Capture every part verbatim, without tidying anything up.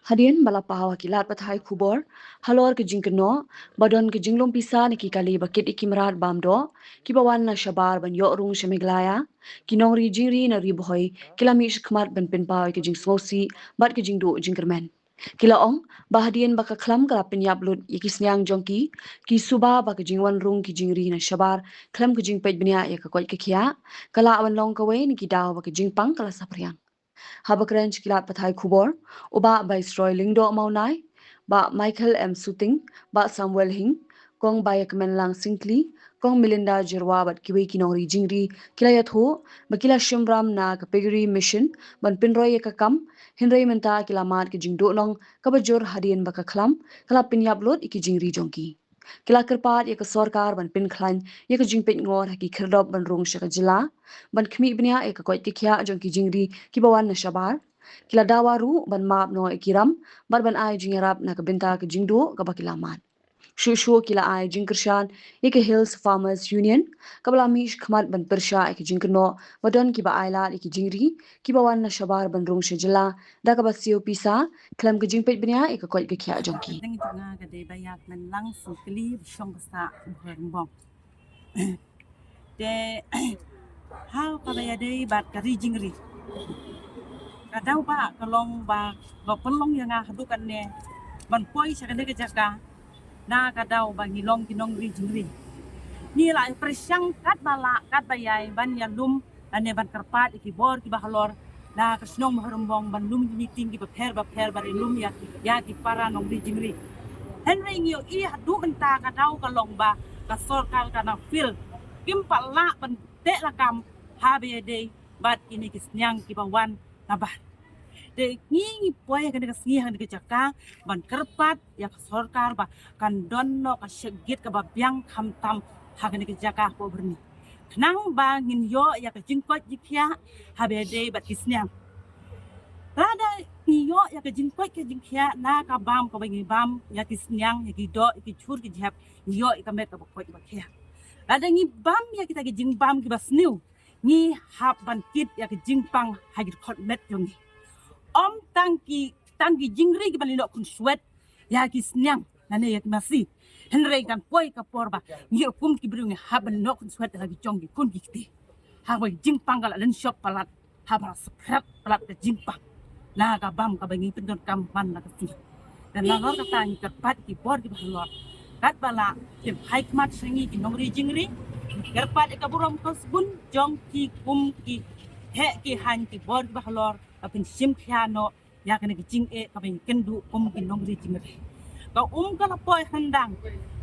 Hadien ba la paw ha ki lad pathai khubor halor ka jingkynnoh ba don ka jinglum pisa na ki kali ba kit ïa ki mrad bam doh kiba wan na shabar ban ïoh rung sha Meghalaya, ki nongri jingri na Ri Bhoi ki la mih shakhmat ban pynpaw ïa ka jingsngewsih bad ka jingduh jingkyrmen. Ki la ong ba hadien ba ka khlam ka la pynïap lut ïa ki sniang jong ki, ki suba ba ka jingwan rung ki jingri na shabar khlem ka jingpeit bniah ïa ka koit ka khiah ka lah wan long kawei na ki daw ba ka jingpang ka la saphriang. Haba kren sha ki lad pathai khubor, u Bah Viceroy Lyngdoh Mawnai, Bah Michael M Suting, Bah Samuel Hing, Kong Baïakmenlang Syngkli, Kong Melinda Jyrwa bad kiwei ki nongri jingri ki la ïathuh ba ki la shim ram na ka Piggery Mission ban pynroi ïa ka kam, hynrei mynta ki la mad ka jingduhnong kaba jur hadien ba ka khlam ka la pynïap lut ïa ki jingri jong ki. Ki la kyrpad ïa ka sorkar ban pynkhlaiñ ïa ka jingpeitngor ha ki khyrdop ban rung sha ka jylla, ban khmih bniah ïa ka koit ka khiah jong ki jingri kiba wan na shabar. Ki la dawa ruh ban map noh ïa ki ram bad ban ai jingïarap na ka bynta ka jingduh kaba ki la mad. Shuh shuh ki la ai jingkyrshan ïa ka Hills Farmers Union kaba la mih shakhmat ban pyrshah ïa ka jingkynnoh ba don kiba ai lad ïa ki jingri kiba wan na shabar ban rung sha jylla da kaba siew pisa khlem ka jingpeit bniah ïa ka koit ka khiah jong ki. Ka kyrteng jong nga ka dei Baïakmenlang Syngkli, ba shong ba sah Bhoirymbong. Te ha kaba ïadei bad ka ri jingri, ka daw ba ka long ba ka pynlong ïa nga haduh katne ban poi sha kane ka jaka na ka daw ba ngi long ki nongri jingri. Ngi la pyrshang katba lah katba ïai ban ïalum lane ban kyrpad ïa ki bor kiba halor na ka shnong Bhoirymbong ban lum ki meeting kiba pher ba pher ban ïalum ïa, ïa ki para nongri jingri. Hynrei ngi ïohi haduh mynta ka daw ka long ba ka sorkar ka nang fail, kim pat lah ban teh lakam haba ïadei bad kine ki sniang kiba wan nabar. Te ngi ngi poi ha kane ka sngi ha kane ka jaka ban kyrpad ïa ka sorkar ba kan don noh ka shakjit kaba biang khamtam ha kane ka jaka hapoh Byrni, khnang ba ngin ïoh ïa ka jingkoit jingkhiah haba ïadei bad ki sniang. Lada ngi ïoh ïa ka jingkoit ka jingkhiah na ka bam kaba ngi bam ïa ki sniang, ïa ki doh, ïa ki jhur ki jhep, ngi ïoh ïa ka met kaba koit ba khiah. Lada ngi bam ïa kita ki jingbam kiba sniew, ngi hap ban kit ïa ka jingpang ha ki dkhot met jong ngi. Ym tang ki, tang ki jingri kiba lyngngoh khunswet ïa ki sniang lane ïa ki masi, hynrei kan poi ka por ba ngi ruh kum ki briew ngi hap ban lyngngoh khunswet ïa la ki jong ki khun ki kti. Haba ka jingpang ka la lynshop palat, haba la spread palat ka jingpang na ka bam kaba ngi pyndonkam man la ka sngi. Te nalor kata ngi kyrpad ki bor kiba halor, katba lah, kim phai khmat sha ngi ki nongri jingri. Ngi kyrpad ïa ka burom ka sbun jong ki kum ki heh ki haiñ ki bor kiba halor, ba phin shim khia noh ïa kane ka jingeh kaba ngi kynduh kum ki nongri jingri. Ka um ka la poi ryndang,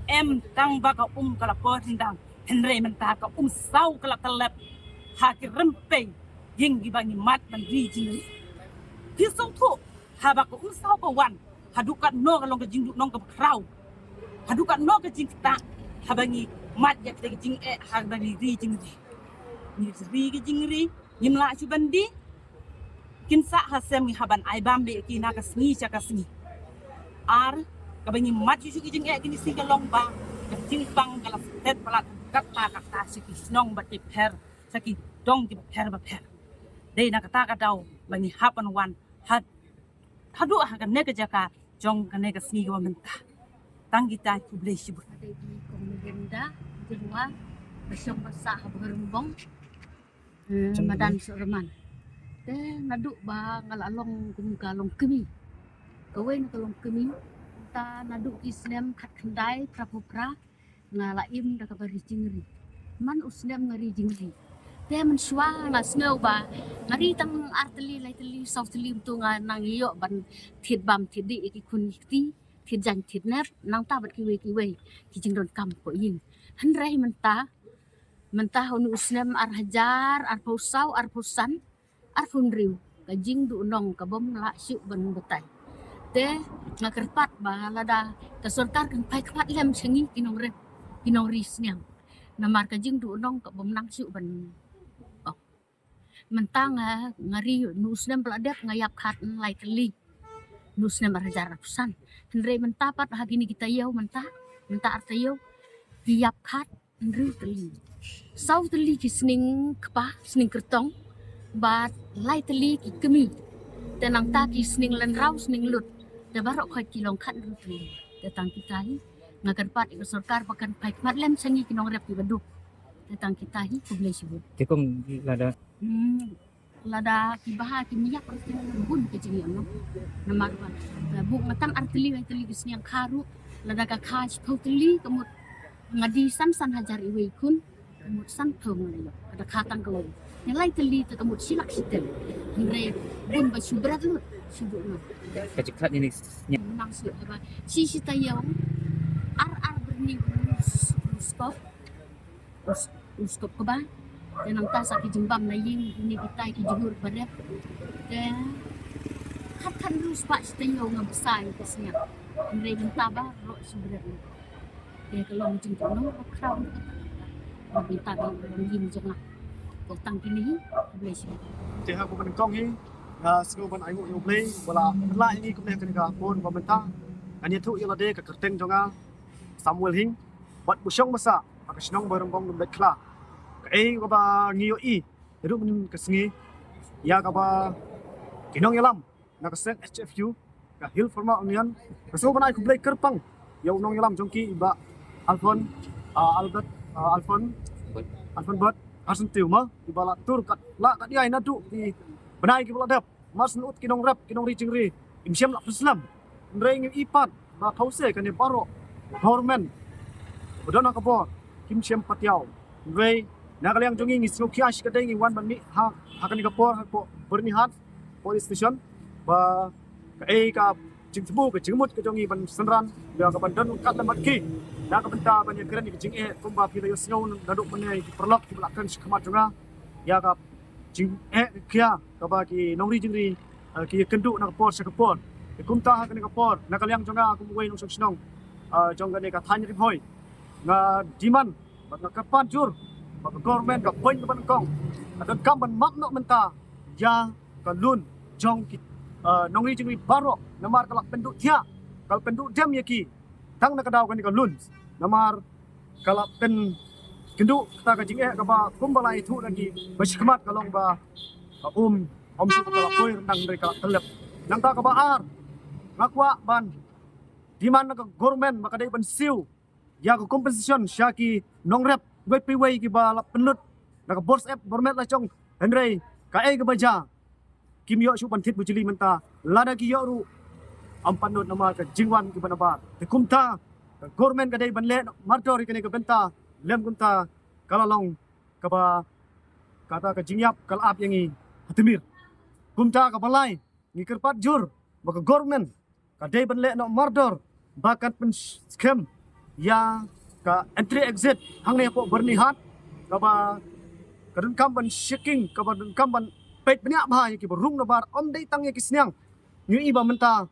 em tang ba ka um ka la poi ryndang, hynrei mynta ka um saw ka la tyllep ha ki rympei ïing kiba ngi mad ban ri jingri. Phi sngewthuh, haba ka um saw ka wan, haduh katno ka long ka jingduhnong kaba khraw, haduh katno ka jingktah haba ngi mad ïa kita ki jingeh haba ngi ri jingri. Ngi ri ki jingri, ngim lah shuh ban die. Kin sah ha sem ngi hap ban ai bam beit ïa ki na ka sngi sha ka sngi. Ar kaba ngi mad shuh shuh ki jingeh kine sngi ka long ba ka jingpang ka la stet palat katta katta sha ki shnong bad ki pher, sha ki dong kiba pher ba pher. Dei na kata ka daw ba ngi hap ban wan ha, haduh ha kane ka jaka jong kane ka sngi kaba mynta. Tang kita, khublei shibun. Ka dei i Kong Melinda Jyrwa, ba shong ba sah ha Bhoirymbong, eh, madan Sohryman. Te naduh ba nga la long kum ka longkmie, kawei na ka longkmie, mynta naduh ki snem khatkhyndai phraphew phra nga la im da kaba ri jingri. Man u snem nga ri jingri, te mynshuwa nga sngew ba nga ri tang ar tylli, lai tylli, saw tylli, mynta nga nang ïoh ban thied bam thied dih ïa ki khun ki kti, thied jaiñ thied nep, nangta bad kiwei kiwei ki jingdonkam hapoh ïing. Hynrei mynta, mynta ha une u snem ar hajar arphew saw, arphew san, arphew hynriew, ka jingduhnong ka bym lah shuh ban batai. Te nga kyrpad ba lada ka sorkar kan phai khmat lem sha ngi ki nongrep, ki nongri sniang. Namar ka jingduhnong ka bym nang shuh ban, oh. Mynta nga, nga ri, une u snem ba la dep nga ïap khad lai tylli, une u snem ar hajar arphew san. Hynrei mynta pat ha kine ki taïew mynta, mynta ar taïew, ki ïap khad hynriew tylli. Saw tylli ki sning kpa, sning kyrtong, Bad lai tylli ki kmie. Te nangta ki sning lynraw sning lut. Te baroh khoit ki long khathynriew tylli. Te tang kita hi nga kyrpad ïa ka sorkar ba kan pynkhmat lem sha ngi ki nongrep kiba duk. Te tang kita hi, khublei shibun. Te kong lada Hmm, lada kiba ha ki mih ïap ruh te bun ka jingïap noh. Namar ba te bun nga tang ar tylli lai tylli ki sniang kha ruh. Lada ka kha shiphew tylli ka mut nga die san san hajar iwei i khun. Ka mut sanphew nga la ïoh. Ka da kha tang kawei. Nga lai tylli te ka mut shi lak shi ter. Hynrei bun ba shu bret lut, shu bret lut. Ka jingkhat ïa kine ki sniang. Nang shu ba shi shi taïew. Ar ar byrni u s-, u skop. U s-, u skop kaba. Te nangta sa ki jingbam na ïing, kine kita ki jhur ba rep. Te khat khathynriew spah shi taïew nga bsa ïa ka sniang. Hynrei mynta baroh shu bret lut. Te ka long jingkynnoh ba khraw. Ba mynta ka long ïing jong nga. Te tang kine hi, khublei shibun. Te ha kaba nyngkong hi nga sngew ban ainguh ïa U Blei ba la pynlah ïa ngi kumne ha kane ka por ba mynta. Ngan ïathuh ïa lade, ka kyrteng jong nga Samuel Hing. Bad ba shong ba sah ha ka shnong Bairembong Lumleit Khla. Kaei kaba ngi ïohi haduh mynnin ka sngi, ïa kaba ki nongïalam na ka seng H F U, ka Hill Farmer Union, ka sngewbha ban ai khublei kyrpang ïa u nongïalam jong ki, i Bah Alphon, ah, Albert, ah, Alphon, Alphon Bert Carson Tiew ma, i ba la tur kat la kat ïa naduh ki bnai kiba la dep. Mar shen ut ki nongrep, ki nongri jingri, kim shym la pynslem. Hynrei ngi i pat ba phewse kane baroh government ba don ha ka bor kim shym pat ïaw. Hynrei na ka liang jong ngi, ngi sngewkhia shikatdei, ngi wan ban mih ha, ha kane ka por hapoh Byrnihat Police Station ba kaei ka jingthmu, ka jingmut ka jong ngi ban synran ïa ka ban don kat lem bad ki na ka bynta ban ïakren ïa ka jingeh kumba phi la ïohsngew naduh mynne, ki paralok kiba la kren shakhmat jong nga ïa ka jingeh khia kaba ki nongri jingri, eh, ki ïakynduh na ka por sha ka por. Te kumta ha kane ka por, na ka liang jong nga kum uwei u nongshong shnong, eh, jong kane ka thaiñ Ri Bhoi, nga demand bad nga kyrpad jur ba ka government ka pyn ka ban kong, ka donkam ban map noh mynta ïa ka loan jong ki, eh, nongri jingri baroh, namar ka la pynduh thiah, ka la pynduh dem ïa ki tang na ka daw kane ka loan. Namar ka la pynkynduh kata ka jingeh kaba kumba la ïathuh na ki ba shakhmat ka long ba ka um, um shu ka la poi ryndang, hynrei ka la tyllep. Nangta kaba ar, nga kwah ban demand na ka government ba ka dei ban siew ïa ka compensation sha ki nongrep wei pa wei kiba la pynlut na ka bor syep bor met la jong, hynrei kaei kaba jia, kim ïoh shuh ban thied bujli mynta, lada ki ïoh ruh ym pat nud namar ka jingwan kiba nabar. Te kumta ka government ka dei ban leh mardor ïa kane ka bynta, lym kumta ka la long kaba kata ka jingïap ka la ap ïa ngi ha tmier. Kumta kaba lai, ngi kyrpad jur ba ka government ka dei ban leh noh mardor ba kan pynskhem ïa ka entry exit hangne hapoh Byrnihat, kaba ka donkam ban checking, kaba donkam ban peit bniah bha ïa kiba rung nabar, ym dei tang ïa ki sniang. Ngi i ba mynta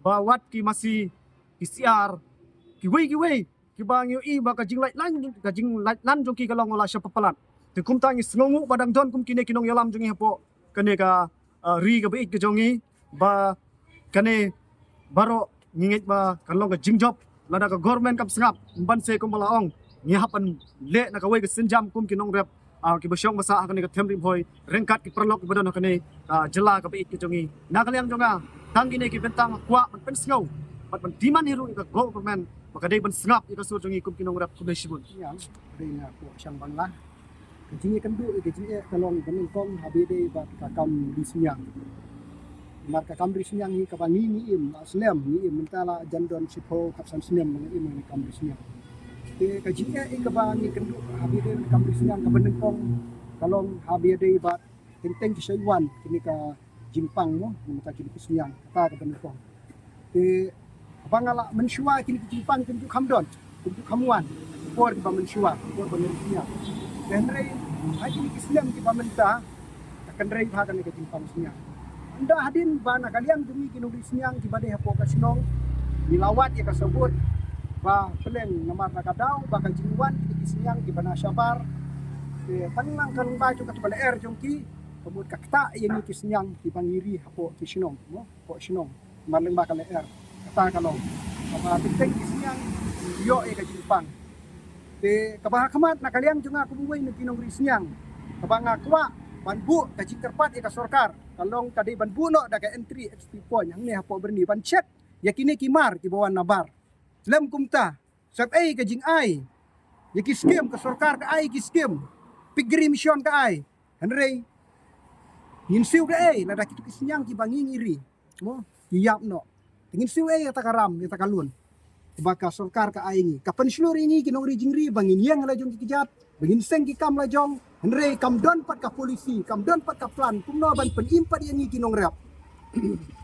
ba wat ki masi, ki siar, kiwei kiwei kiba ngi i ba ka jinglait lan, ka jinglait lan jong ki ka long la sha palat. Te kumta ngi sngewnguh ba dang don kum kine ki nongïalam jong ngi hapoh kane ka, ah, ri kaba ïeit ka jong ngi, ba kane baroh ngi ngeit ba kan long ka jingjop lada ka government kam sngap, ban se kumba la ong, ngi hap ban leh na kawei ka sienjam kum ki nongrep, ah, kiba shong ba sah ha kane ka them Ri Bhoi, ryngkat ki paralok kiba don ha kane, ah, jylla kaba ïeit ka jong ngi. Na ka liang jong nga, tang kine ki bynta nga kwah ban pynsngew bad ban demand hi ruh ïa ka government ba ka dei ban sngap ïa ka sur jong ngi kum ki nongrep. Khublei shibun. Ïa, dei nga Pu Shang Bangla. Ka jingïakynduh ïa ka jingeh ka long ba nyngkong haba ïadei bad ka kam ri sniang. Namar ka kam ri sniang hi kaba ngi ngi im, la slem ngi im, mynta la jan don shiphew khatsan snem ba ngi im ïa ka kam ri sniang. Te ka jingeh ïa kaba ngi kynduh haba ïadei bad ka kam ri sniang kaba nyngkong ka long haba ïadei bad teng teng ki shait wan kine ka jingpang mo, mynta kine ki sniang, kata kaba nyngkong. Te haba nga la mynshuwa kine ki jingpang kim ju kham don, kim ju kham wan por kiba mynshuwa, por ba ngi sniang. Te hynrei ha kine ki snem kiba mynta ka kynrei bha kane ka jingpang sniang. Ynda hadien ba na ka liang jong ngi ki nongri sniang kiba dei hapoh ka shnong, ngi la wad ïa ka sabut ba pylleng namar na ka daw ba ka jingwan kine ki sniang kiba na shabar. Te tang lang ka lyngba jong kata ka lyer jong ki, ka mut ka ktah ïa ngi ki sniang kiba ngi ri hapoh ki shnong mo, hapoh shnong. Namar lyngba ka lyer, kata ka long kaba teng teng ki sniang ïoh ïa ka jingpang. Te kaba ha khmat na ka liang jong nga kum uwei na ki nongri sniang, kaba nga kwah ban buh ka jingkyrpad ïa ka sorkar, ka long ka dei ban buh noh da ka entry exit point hangne hapoh Byrni ban check ïa kine ki mar kiba wan nabar. Lem kumta, sep ei ka jingai ïa ki skim, ka sorkar ka ai ki skim, Piggery Mission ka ai. Hynrei ngin siew da ei lada kitu ki sniang kiba ngi ngi ri, mo, ki ïap noh. Te ngin siew ei ïa ta ka ram, ïa ta ka lun ba ka sorkar ka ai ngi, ka pynshlur ïa ngi ki nongri jingri ba ngin ïeng la jong ki kjat, ba ngin seng ki kam la jong. Hynrei kam don pat ka polisi, kam don pat ka plan kumno ban pynim pat ïa ngi ki nongrep.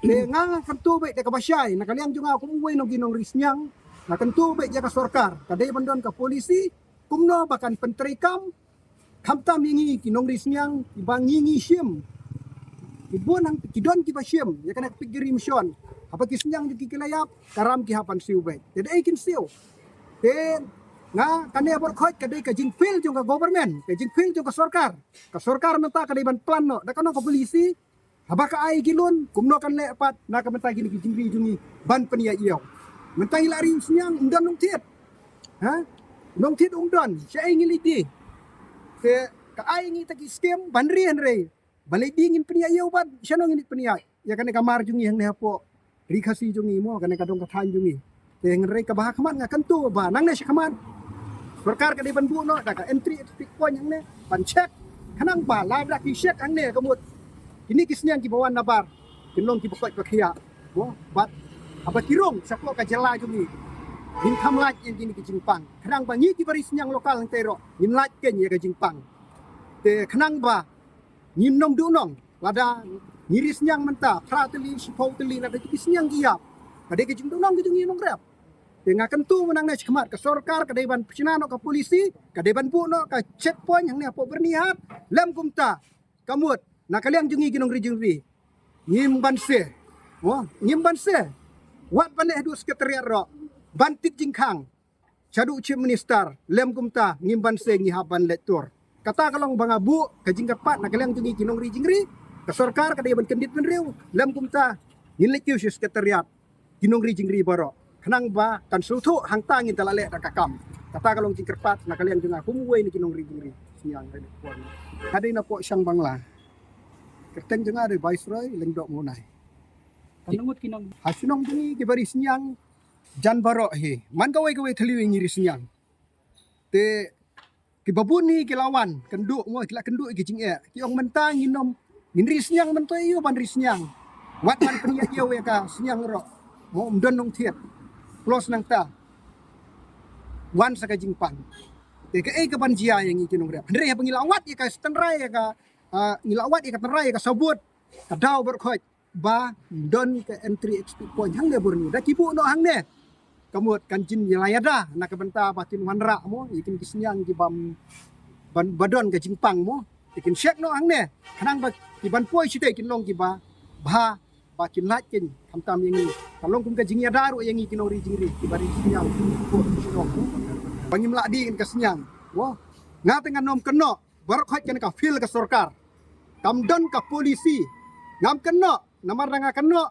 Te nga nga kyntu beit da kaba shai na ka liang jong nga kum uwei nong ki nongri sniang, nga kyntu beit ïa ka sorkar, ka dei ban don ka polisi kumno ba kan pyntreikam, khamtam ïa ngi ki nongri sniang kiba ngi ngi shim. Ki bun hang ki don kiba shim ïa kane ka Piggery Mission. Haba ki sniang jong ki ki la ïap, ka ram ki hap ban siew beit. Te dei kin siew. Te nga, kane baroh khoit ka dei ka jingfail jong ka government, ka jingfail jong ka sorkar. Ka sorkar mynta ka dei ban plan noh da kano ka polisi, haba ka ai ki lun, kumno kan leh pat na ka bynta kine ki jingri jong ngi ban pynïaid ïew. Mynta ngi la ri sniang, ym don nongthied. Ha? Nongthied ym don, shaei ngi leit die? Te ka ai ngi ta ki skim ban ri, hynrei ba leit die ngin pynïaid ïew bad shano ngin pynïaid ïa kane ka mar jong ngi hangne hapoh ri Khasi jong ngi, mo, kane ka dong ka thaiñ jong ngi. Te hynrei kaba ha khmat nga kyntu ba nangne sha khmat sorkar ka dei ban buh noh da ka entry exit point hangne ban check, khnang ba lada ki check hangne ka mut kine ki sniang kiba wan nabar kin long kiba koit ba khiah, mo, bad haba ki rung shapoh ka jylla jong ngi, ngin kham lait ïa kine ki jingpang, khnang ba ngi kiba ri sniang lokal hangtei ruh ngin lait keiñ ïa ka jingpang. Te khnang ba ngim nym duh nong lada ngi ri sniang mynta phra tylli, shiphew tylli, lada ki sniang ki ïap, ka dei ka jingduh nong ka jong ngi nongrep. Te nga kyntu mynta nangne sha khmat ka sorkar ka dei ban pynshna noh ka polisi, ka dei ban buh noh ka checkpoint hangne hapoh Byrnihat. Lem kumta, ka mut na ka liang jong ngi ki nongri jingri, ngim banse, mo, ngim banse. Wat ban leh haduh Secretariat ruh ban tip jingkhang shaduh Chief Minister. Lem kumta ngim banse, ngi hap ban leit tur. Kata ka long ba nga buh ka jingkyrpad na ka liang jong ngi ki nongri jingri, ka sorkar ka dei ban kyndit bynriew. Lem kumta ngin leit kiew sha Secretariat ki nongri jingri baroh, khnang ba kan sngewthuh hangta ngin da la leh da ka kam. Kata ka long jingkyrpad na ka liang jong nga kum uwei na ki nongri jingri sniang. Ka dei napoh Shangbangla. Kyrteng jong nga dei Viceroy Lyngdoh Mawnai. Kan ngut ki nong ha shnong jong ngi kiba ri sniang jan baroh hi, man kawei kawei thliew ngi ri sniang. Te kiba bun hi ki la wan kynduh, mo, ki la kynduh ïa ki jingeh, ki ong mynta ngin nym, ngin ri sniang mynta, ïoh ban ri sniang, wat ban pynïaid ïew ïa ka sniang ruh, mo, ym don nongthied. Plus nangta wan sa ka jingpang. Te kaei kaban jia ïa ngi ki nongrep? Hynrei haba ngi la wad ïa ka tynrai ïa ka, ah, ngi la wad ïa ka tynrai ïa ka sabut, ka daw baroh khoit ba don ka entry exit point hangne Byrni, da ki buh noh hangne. Ka mut kan jin ïa la ïada na ka bynta ba kin wanrah, mo, ïa kin ki sniang ki bam ban ba don ka jingpang, mo, ïa kin check noh hangne, khnang ba ki ban poi shatei kin long kiba bha, ba kin lait kin khamtam ïa ngi. Ka long kum ka jingïada ruh ïa ngi ki nongri jingri kiba ri sniang, ba ngim lah die kin ka sniang, mo. Nga te ngan nym kynnoh baroh khoit kane ka fail ka sorkar. Kam don ka polisi. Ngam kynnoh, namar da nga kynnoh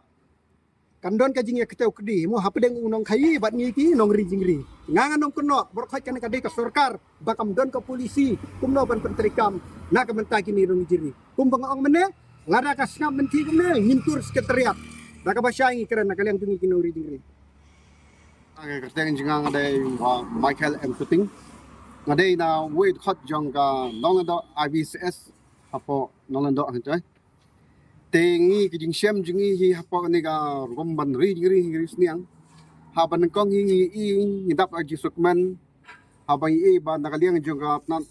kan don ka jingïakynduh kti, mo, hapdeng u nongkhaïi bad ngi ki nongri jingri. Nga ngan nym kynnoh baroh khoit kane ka dei ka sorkar ba kam don ka polisi kumno ban pyntreikam na ka bynta kine nongri jingri. Kumba nga ong mynne, lada ka sngap mynthi kumne ngin tur Secretariat. Da kaba shai ngi kren na ka liang jong ngi ki nongri jingri. Ka kyrteng jong nga nga dei, uh, Michael M Suting. Nga dei na uwei u dkhot jong ka Nonglyngdoh I B C S hapoh Nonglyngdoh hangtei. Te ngi ki jingshem jong ngi hi hapoh kane ka rukom ban ri jingri, ri sniang, haba nyngkong hi ngi i, ngi dap ha jingsngewkmen. Haba ngi i ba na ka liang jong ka tnat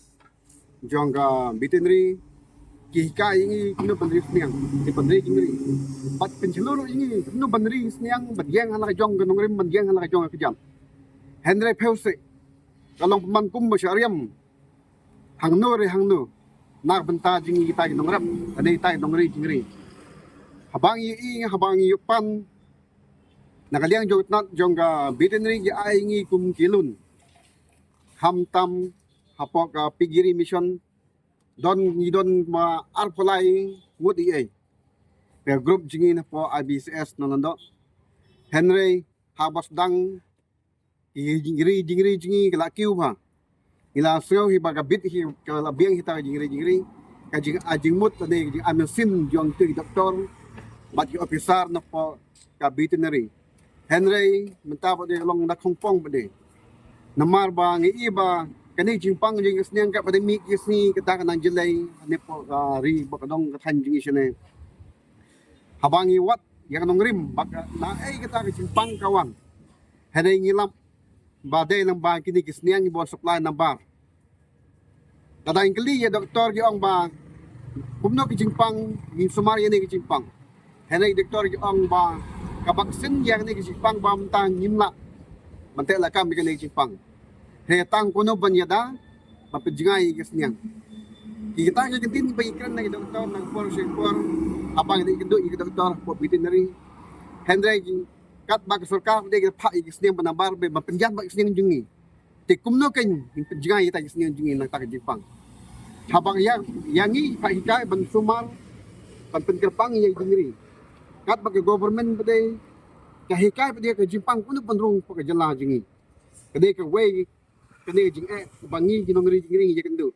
jong ka veterinary ki hikai ïa ngi kumno ban ri sniang, ki ban ri jingri. Bad pynshlur ïa ngi kumno ban ri sniang, ban ïeng ha la ka jong ka nongrim, ban ïeng ha la ka jong ka kjat. Hynrei phew seh ka long pynban kumba sha riam hangno re hangno na ka bynta jong ngi kita ki nongrep, lane kita ki nongri jingri. Haba ngi i, haba ngi ïoh pan, na ka liang jong ka tnat jong ka veterinary ki ai ngi kum ki lun. Khamtam hapoh ka Piggery Mission don, ngi don ma arphew lai ngut i ei ka group jong ngi napoh I B C S Nonglyngdoh. Hynrei haba sdang ki jingri jingri jong ngi ki la kiew bha, ngi la sngew hi ba ka bit hi ka la biang hi ta ka jingri jingri. ka jing, ah, jingmut lane ka jing, ah, mynsiem jong ki doktor bad ki officer na pdeng ka veterinary. Hynrei mynta pat de long da khongpong pat de. Namar ba ngi i ba kane ka jingpang jong ki sniang ka pat de mih ki sngi kata ka nang jlei ne pdeng ka ri ba ka dong ka thaiñ jong ngi shane. Haba ngi wad ïa ka nongrim ba ka na ei kata ka jingpang ka wan. Hynrei ngi lap ba dei lang ba kine ki sniang ngi bor supply number. Lada ngi kylli ïa doktor ki ong ba kumno ki jingpang, ngi sumar ïa ne ki jingpang. Hynrei doktor ki ong ba ka vaccine ïa ne ki jingpang ba mynta ngim lah ban teh lakam ïa ne ki jingpang. Hynrei tang kumno ban ïada ban pynjngai ïa ki sniang. Kita ki ktien ba ngi kren na ki doktor na ka por sha ka por, haba ngi dei ki doktor, hapoh veterinary. Hynrei ki katba ka sorkar dei ki phah ïa ki sniang ban nambar ban pynjan bad ki sniang jong ngi. Te kumno kan ngin pynjngai ïa kita ki sniang jong ngi na kata ka jingpang. Haba ïa, ïa ngi phah hikai ban sumar ban pynkyrpang ïa ki jingri. Katba ka government pat de ka hikai pat de ka jingpang kumno ban rung pat ka jylla jong ngi. Ka dei kawei ka dei ka jingeh ba ngi ki nongri jingri ngi ïakynduh.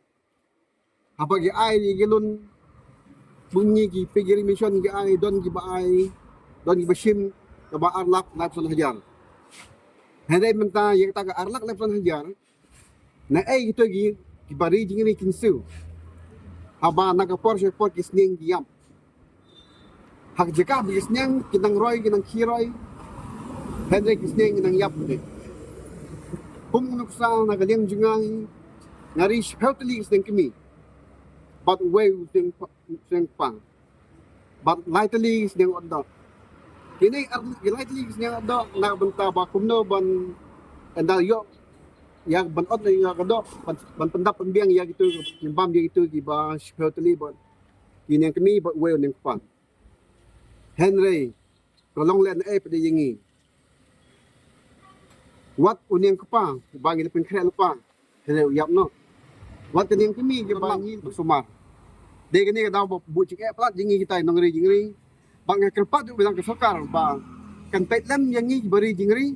Haba ki ai ki loan, bun ngi ki piggery mission ki ai, don kiba ai, don kiba shim kaba ar lak laiphew san hajar. Hynrei mynta ïa kata ka ar lak laiphew san hajar, na ei kito ki, kiba ri jingri kin siew haba na ka por sha ka por ki sniang ki ïap? Ha ka jaka ba ki sniang ki nang roi, ki nang khie roi, hynrei ki sniang ki nang ïap de. Kum nuksa na ka liang jong nga, nga ri shiphew tylli ki sniang kmie bad uwei u sniang pa, sniang kpa bad lai tylli ki sniang otdoh. Kine ar, ki lai tylli ki sniang otdoh na ka bynta ba kumno ban ynda ïoh ïa ban ot ïa ka doh ban, ban pyndap pynbiang ïa kito, pynbam ïa kito kiba shiphew tylli bad ki niang kmie bad uwei u niang kpa. Hynrei ka long lehnohei pat de ïa ngi. Wat u niang kpa ba ngi la pynkhreh lypa, hynrei u ïap noh. Wat ka niang kmie kaba ngi la sumar. Dei kane ka daw ba buh jingeh palat ïa ngi kita ki nongri jingri. Bad nga kyrpad ruh ba ka sorkar ba kan peit lem ïa ngi kiba ri jingri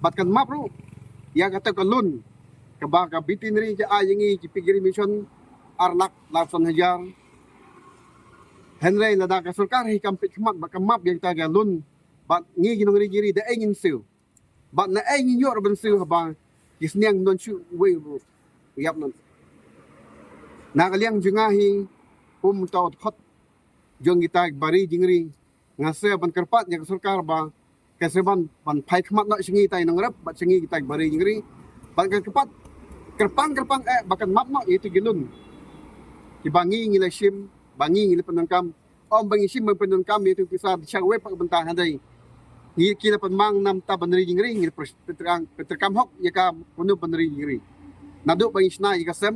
bad kan map ruh ïa kata ka loan kaba ka veterinary ka ai ïa ngi ki piggery mission ar lak laiphew san hajar. Hynrei lada ka sorkar hi kam peit khmat bad kam map ïa kata ka loan, bad ngi ki nongri jingri da ei ngin siew? Bad na ei ngin ïoh ruh ban siew haba ki sniang ym don shuh, uwei u ïap noh. Na ka liang jong nga hi, kum uta u dkhot jong kita kiba ri jingri, nga sngew ban kyrpad ïa ka sorkar ba kan sa ban, ban phai khmat noh sha ngi kita ki nongrep bad sha ngi kita kiba ri jingri. Ban kyrpad, kyrpang kyrpang eh ba kan map noh ïa kito ki loan kiba ngi ngi la shim, ba ngi ngi la pyndonkam. Ym ba ngi shim ban pyndonkam ïa kito ki pisa da shah kawei pat ka bynta, hynrei ngi, ki la pynmang namar ban ri jingri, ngi la pynter-, pynterkam, pynterkam hok ïa ka kumno ban ri jingri. Naduh ba ngi shna ïa ka sem,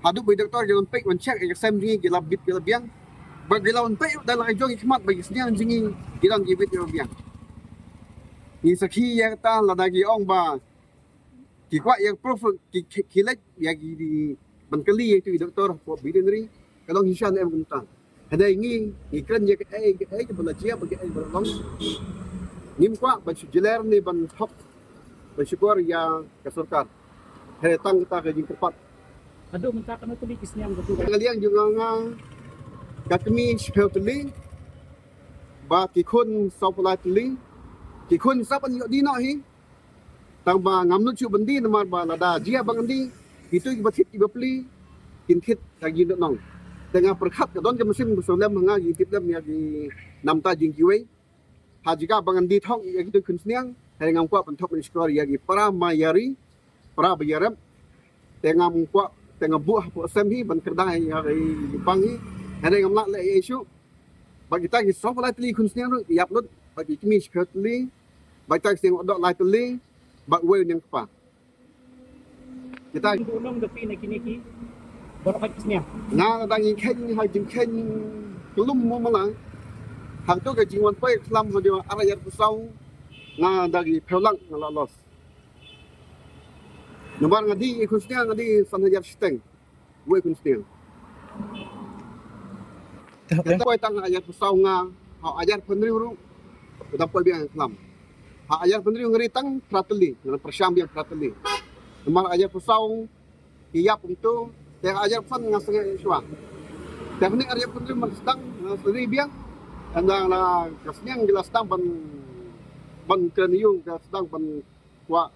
haduh ba ki doktor ki la wan peit wan check ïa ka sem jong ngi, ki la bit ki la biang. Ba ki la wan peit da la ka jong ki khmat ba ki sniang jong ngi ki dang ki bit ki la biang. Ngi sakhi ïa kata, lada ki ong ba ki kwah ïa ka proof, ki, ki, ki leit ïa ki ban kylli ïa kito ki doktor hapoh veterinary, ka long shisha ne em kumta. Hynrei ngi, ngi kren ïa kaei kaei kaba la jia bad kaei kaba la long. Ngim kwah ban shu jler ne ban thok ban shukor ïa ka sorkar. Hynrei tang kata ka jingkyrpad. Haduh mynta katno tylli ki sniang kaba tu? Ka liang jong nga, nga, ka kmie shiphew tylli bad ki khun sawphew lai tylli. Ki khun sa ban ïoh die noh hi. Tang ba ngam nud shuh ban die namar ba lada jia ba ngan die, kito kiba thied kiba plie kin thied ha ki jingdon nong. Te nga pyrkhat ka don ka mynsiem ka shu lem ha nga, ki thied lem ïa ki namta jong kiwei. Ha jaka ba ngan die thok ïa kito ki khun sniang, hynrei ngam kwah ban thok ban shukor ïa ki para mayari, para ba ïarep. Te ngam kwah, te nga buh hapoh sem hi ban kyrdan ïa ki pang hi. Hynrei ngam lah leh ei ei shuh. Bad kita ki sawphew lai tylli khun sniang ruh ki ïap lut, bad ki kmie shiphew tylli, bad kita ki sniang otdoh lai tylli, bad uwei u niang kpa. Kita ki buh nong da phi na kine ki baroh ki sniang. Nga lada ngi kheiñ ha jingkheiñ kyllum mo mala, hangto ka jingwan poi khlam ha dei ar hajar phew saw, nga da ki phew lak nga la loss. Namar nga die ïa ki khun sniang, nga die san hajar shiteng. Wei khun sniang. Te hok. Nga poi tang ha hajar phew saw nga, ha hajar phew hynriew ruh u dang poi biang khlam. Ha hajar phew hynriew nga ri tang phra tylli, nga pyrshang biang phra tylli. Namar hajar phew saw ki ïap kumto, te ha hajar phew san nga sangeh shuwa. Te hynne ka ri pynrim ban sdang, eh, ri biang. Hynda la ka sniang ki la sdang ban, ban kren ïa u, ka sdang ban kwah,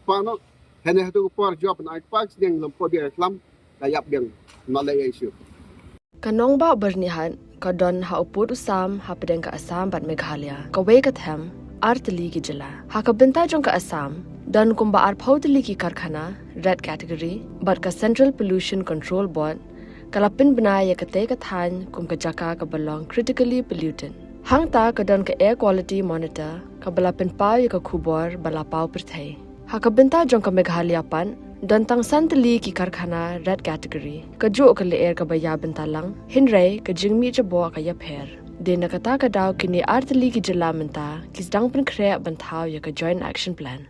kwah noh. Hynne hato ka por jop ban ai kpa ka sniang lem poi biang ka khlam, ka ïap biang. Nalai issue. Ka nongbah Byrnihat ka don ha u pud u sam hapdeng ka Assam bad Meghalaya. Kawei ka them, ar tylli ki jylla. Ha ka bynta jong ka Assam, don kumba arphew tylli ki karkhana red category, bad ka Central Pollution Control Board ka la pynbna ïa katei ka thaiñ kum ka jaka kaba long critically polluted. Hangta ka don ka Air Quality Monitor kaba la pynpaw ïa ka khubor ba la paw pyrthei. Ha ka bynta jong ka Meghalaya pat, don tang san tylli ki karkhana red category. Kajuh ka lyer kaba ïa bynta lang, hynrei ka jingmih jaboh ka ïapher. Dei na kata ka daw kine ar tylli ki jylla mynta ki sdang pynkhreh ban thaw ïa ka Joint Action Plan.